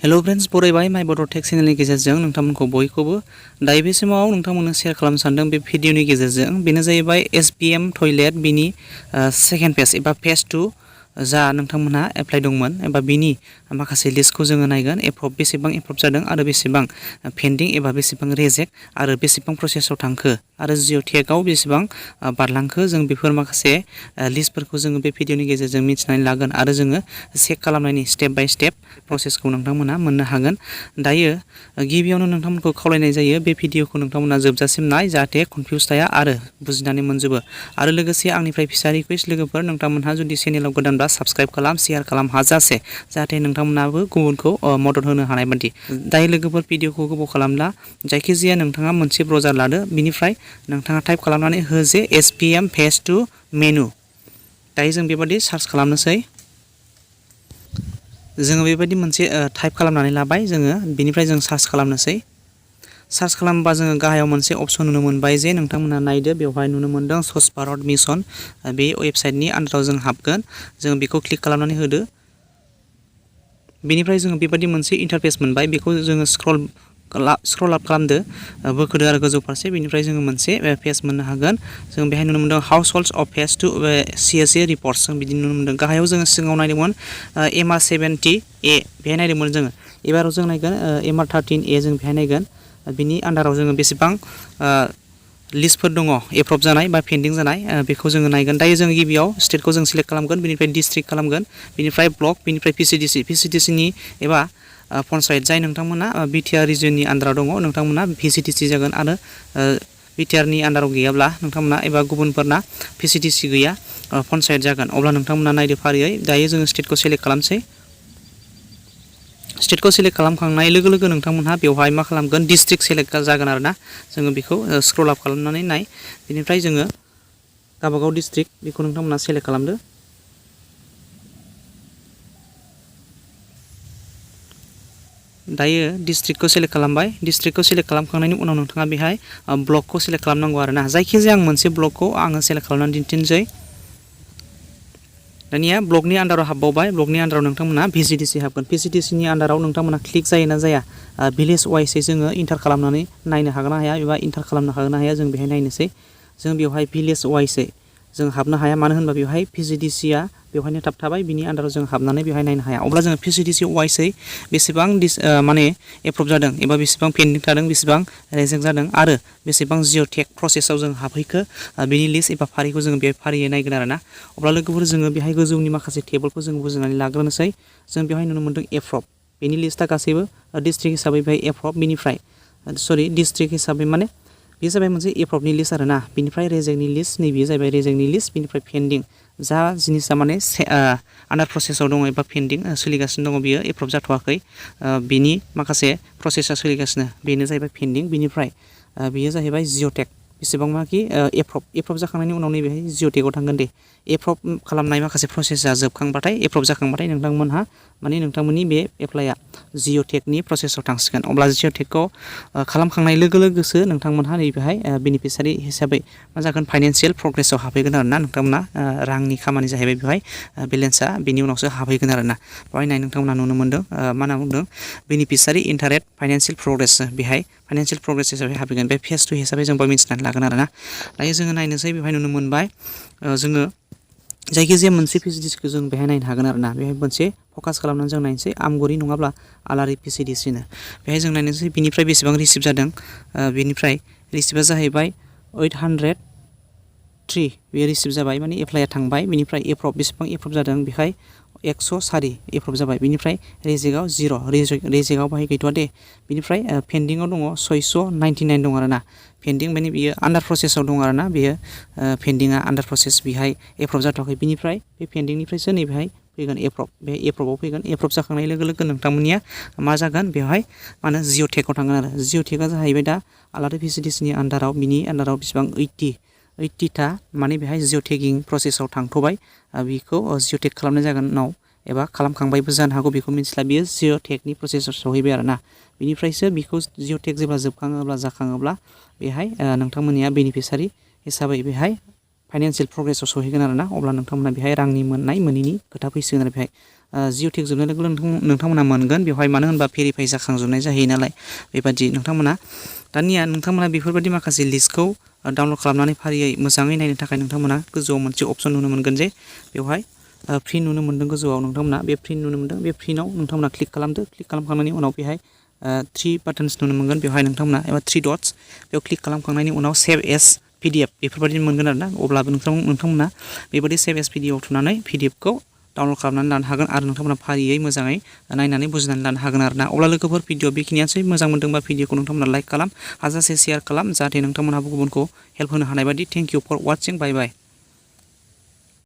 Hello friends बरायबाय माय बड'टेक चेनेलनि गेजेरजों नोंथांमोनखौ बयखौबो दायो बे समाव नोंथांमोननो शेयार खालामनो सानदों बे भिडिअनि गेजेरजों बेनो जाहैबाय SBM टॉयलेट बिनि सेकेंड पेज एबा पेज 2 जा नोंथांमोनहा एप्लाइ दंमोन एबा बिनि माखासे लिस्टखौ जोङो नायगोन एप्रुभ बेसेबां एप्रुभ जादों आरो बेसेबां पेन्डिं एबा बेसेबां रिजेक्ट आरो बेसेबां प्रसेसआव थांखो आरो जिअ'टेकआव बेसेबां बारलांखो जों बेफोर माखासे लिस्टफोरखौ जोङो बे भिडिअनि गेजेरजों मिथिनानै लागोन आरो जोङो चेक खालामनायनि स्टेप बाय स्टेप प्रसेसखौ नोंथांमोना मोननो हागोन। दायो गिबियावनो नोंथांमोनखौ खावलायनाय जायो बे भिडिअखौ नोंथांमोना जोबजासिम नाय जाहाथे कनफिउज थाया आरो बुजिनानै मोनजोबो आरो लोगोसे आंनिफ्राय फिसा रिक्वेस्ट लोगोफोर नोंथांमोनहा जुदि चेनेलाव गोदानबा साबस्क्राइब खालाम शेयार खालाम हाजासे जाहाथे नोंथांमोनाबो गुबुनखौ मदद होनो हानाय बायदि। दायो लोगोफोर भिडिअखौ गोबाव खालामला जायखिजाया नोंथाङा मोनसे ब्राउजार लादो बिनिफ्राय नोंथाङा टाइप खालामनानै हो जे SBM पेज 2 मेनु। दायो जों बेबायदि सार्च खालामनोसै। जोङो बेबायदि मोनसे टाइप खालामनानै लाबाय जोङो बिनिफ्राय जों सार्च खालामनोसै। सार्च खालामबा जोङो गाहायाव मोनसे अपसन नुनो मोनबाय जे नोंथांमोना नायदो बेवहाय नुनो मोनदों स्वच्छ भारत मिशन बे वेबसाइटनि आन्दाराव जों हाबगोन जों बेखौ क्लिक खालामनानै होदो। बेनिफ्राय जोङो बेबायदि मोनसे इन्टारफेस मोनबाय बेखौ जोङो स्क्रल आप खालामदो बोखोदो आरो गोजौ फारसे बेनिफ्राय जोङो मोनसे पेज मोननो हागोन। जों बेहाय नुनो मोनदों हाउस हल्ड्स अफ पेज 2 CSA रिपर्ट्स जों बिदि नुनो मोनदों। गाहायाव जोङो सिगाङाव नायदोंमोन MR70A बेहाय नायदोंमोन जोङो एबाराव जों नायगोन MR13A जों बेहाय नायगोन बिनि आन्दाराव जोङो बेसेबां लिस्टफोर दङ एप्रुभ जानाय बा पेन्डिं जानाय बेखौ जोङो नायगोन। दायो जों गिबियाव स्टेटखौ जों सिलेक्ट खालामगोन बिनिफ्राय डिस्ट्रिक्ट खालामगोन बिनिफ्राय ब्लक बिनिफ्राय PCDC एबा पन्सायत जाय नोंथांमोना बिटिआर रिजननि आन्दाराव दङ नोंथांमोना PCDC जागोन आरो बिटिआरनि आन्दाराव गैयाब्ला नोंथांमोना एबा गुबुनफोरना PCDC गैया पन्सायत जागोन अब्ला नोंथांमोना नायदो फारियै। दायो जोङो स्टेटखौ सेलेक्ट खालामसै। स्टेटखौ सेलेक्ट खालामखांनाय लोगो लोगो नोंथांमोनहा बेवहाय मा खालामगोन डिस्ट्रिक्ट सेलेक्ट जागोन आरोना जोङो बेखौ स्क्रल आप खालामनानै नाय बिनिफ्राय जोङो गावबागाव डिस्ट्रिक्ट बेखौ नोंथांमोना सेलेक्ट खालामदो। दायो डिस्ट्रिक्टखौ सेलेक्ट खालामबाय डिस्ट्रिक्टखौ सेलेक्ट खालामखांनायनि उनाव नोंथाङा बेहाय ब्लकखौ सेलेक्ट खालामनांगौ आरोना जायखिजाया आं मोनसे ब्लकखौ आङो सेलेक्ट खालामनानै दिन्थिनोसै। दानिया ब्लकनि आन्दाराव हाबबावबाय ब्लकनि आन्दाराव नोंथांमोना PCDC हाबगोन PCDCनि आन्दाराव नोंथांमोना क्लिक जायो ना जाया भिलेज वाइसै जोङो इन्टार खालामनानै नायनो हागोन ना हाया एबा इन्टार खालामनो हागोन ना हाया जों बेहाय नायनोसै। जों बेवहाय भिलेज वाइसै जों हाबनो हाया मानो होनबा बेवहाय PCDCआ बेवहायनो थाबथाबाय बिनि आन्दाराव जों हाबनानै बेवहाय नायनो हाया अब्ला जोङो PCDC वाइसै बेसेबां माने एप्रुभ जादों एबा बेसेबां पेन्डिं थादों बेसेबां रिजेक्ट जादों आरो बेसेबां जिअ'टेक प्रसेसआव जों हाबहैखो बिनि लिस्ट एबा फारिखौ जोङो बे फारियै नायगोन आरोना। अब्ला लोगोफोर जोङो बेहाय गोजौनि माखासे टेबोलखौ जों बुजिनानै लाग्रोनोसै। जों बेवहाय नुनो मोनदों एप्रुभ बेनि लिस्टआ गासैबो डिस्ट्रिक्ट हिसाबै बेहाय एप्रुभ बिनिफ्राय डिस्ट्रिक्ट हिसाबै माने बे जाबाय मोनसे एप्रुभनि लिस्ट आरोना बिनिफ्राय रिजेक्टनि लिस्ट नैबे जाबाय रिजेक्टनि लिस्ट बिनिफ्राय पेन्डिं जा जिनिसा माने आन्दार प्रसेसआव दङ एबा पेन्डिं सोलिगासिनो दङ बियो एप्रुभ जाथ'वाखै बिनि माखासे प्रसेसा सोलिगासिनो बेनो जाहैबाय पेन्डिं बिनिफ्राय बियो जाहैबाय जिअ'टेक बेसेबांनाखि एप्रुभ जाखांनायनि उनाव नैबेहाय जिअ'टेकआव थांगोन दे एप्रुभ खालामनाय माखासे प्रसेसा जोबखांबाथाय एप्रुभ जाखांबाथाय नोंथांमोनहा माने नोंथांमोननि बे एप्लाइआ जिअ'टेकनि प्रसेसआव थांसिगोन। अब्ला जिअ'टेकखौ खालामखांनाय लोगो लोगोसो नोंथांमोनहा नैबेहाय बेनिफिसारि हिसाबै मा जागोन फाइनान्सियेल प्रग्रेसआव हाबहैगोन आरोना नोंथांमोना रांनि खामानि जाहैबाय बेवहाय बेलेन्सआ बिनि उनावसो हाबहैगोन आरोना। बेवहाय नाय नोंथांमोना नुनो मोनदों मा होनना बुंदों बेनिफिसारि इन्टारेस्ट फाइनान्सियेल प्रग्रेस बेहाय फाइनान्सियेल प्रग्रेस हिसाबै हाबहैगोन बे फेज 2 हिसाबै जों मिथिनानै लागोन आरोना। दायो जोङो नायनोसै बेवहाय नुनो मोनबाय जोङो जायखिजाया मोनसे PCDCखौ जों बेहाय नायनो हागोन आरोना बेहाय मोनसे फकास खालामनानै जों नायनोसै आमगुरि नङाब्ला आलारि PCDCनो बेहाय जों नायनोसै बिनिफ्राय बेसेबां रिसिभ जादों बिनिफ्राय रिसिभा जाहैबाय 803 बेयो रिसिभ जाबाय माने एप्लाइआ थांबाय बिनिफ्राय एप्रुभ बेसेबां एप्रुभ जादों बेहाय 104 एप्रुभ जाबाय बिनिफ्राय रिजेक्टआव 0 रिजेक्टआव बाहाय गैथ'वा दे बिनिफ्राय पेन्डिंआव दङ 699 दं आरोना पेन्डिं माने बियो आन्दार प्रसेसआव दं आरोना बेयो पेन्डिंआ आन्दार प्रसेस बेहाय एप्रुभ जाथ'वाखै बिनिफ्राय बे पेन्डिंनिफ्रायसो नैबेहाय फैगोन एप्रुभ बे एप्रुभआव फैगोन एप्रुभ जाखांनाय लोगो लोगो नोंथांमोननिया मा जागोन बेवहाय मा होनो जिअ'टेकआव थांगोन आरो जिअ'टेकआ जाहैबाय दा आलारि PCDCनि आन्दाराव बिनि आन्दाराव बेसेबां 80था माने बेहाय जिअ'टेकिं प्रसेसआव थांथ'बाय बेखौ जिअ'टेक खालामनाय जागोन उनाव एबा खालामखांबायबो जानो हागौ बेखौ मिथिला बियो जिअ'टेकनि प्रसेसआव सहैबाय आरोना बिनिफ्रायसो बेखौ जिअ'टेक जेब्ला जोबखाङोब्ला जाखाङोब्ला बेहाय नोंथांमोननिया बेनिफिसारि हिसाबै बेहाय फाइनान्सियेल प्रग्रेसआव सहैगोन आरोना अब्ला नोंथांमोना बेहाय रांनि मोननाय मोनैनि खोथा फैसिगोन आरो बेहाय जिअ'टेक जोबनाय लोगो लोगो नोंथांमोना मोनगोन बेवहाय मानो होनबा भेरिफाइ जाखांजोबनाय जाहैयो नालाय बेबादि नोंथांमोना दानिया नोंथांमोना बेफोरबायदि माखासे लिस्टखौ डाउनलड खालामनानै फारियै मोजाङै नायनो थाखाय नोंथांमोना गोजौआव मोनसे अपसन नुनो मोनगोन जे बेवहाय प्रिन्ट नुनो मोनदों गोजौआव नोंथांमोना बे प्रिन्ट नुनो मोनदों बे प्रिन्टआव नोंथांमोना क्लिक खालामदो क्लिक खालामखांनायनि उनाव बेहाय 3 बाटन्स नुनो मोनगोन बेवहाय नोंथांमोना एबा 3 डट्स बेयाव क्लिक खालामखांनायनि उनाव सेभ एस PDF बेफोरबायदि मोनगोन आरोना अब्लाबो नोंथांमोना बेबायदि सेभ एस PDF थुनानै PDFखौ डाउनलड खालामनानै लानो हागोन आरो नोंथांमोना फारियै मोजाङै नायनानै बुजिनानै लानो हागोन आरोना अब्ला लोगोफोर भिडिअ बेखिनियानोसै मोजां मोनदोंबा भिडिअखौ नोंथांमोना लाइक खालाम हाजासे शेयार खालाम जाहाथे नोंथांमोनहाबो गुबुनखौ हेल्प होनो हानाय बायदि thank you for watching bye bye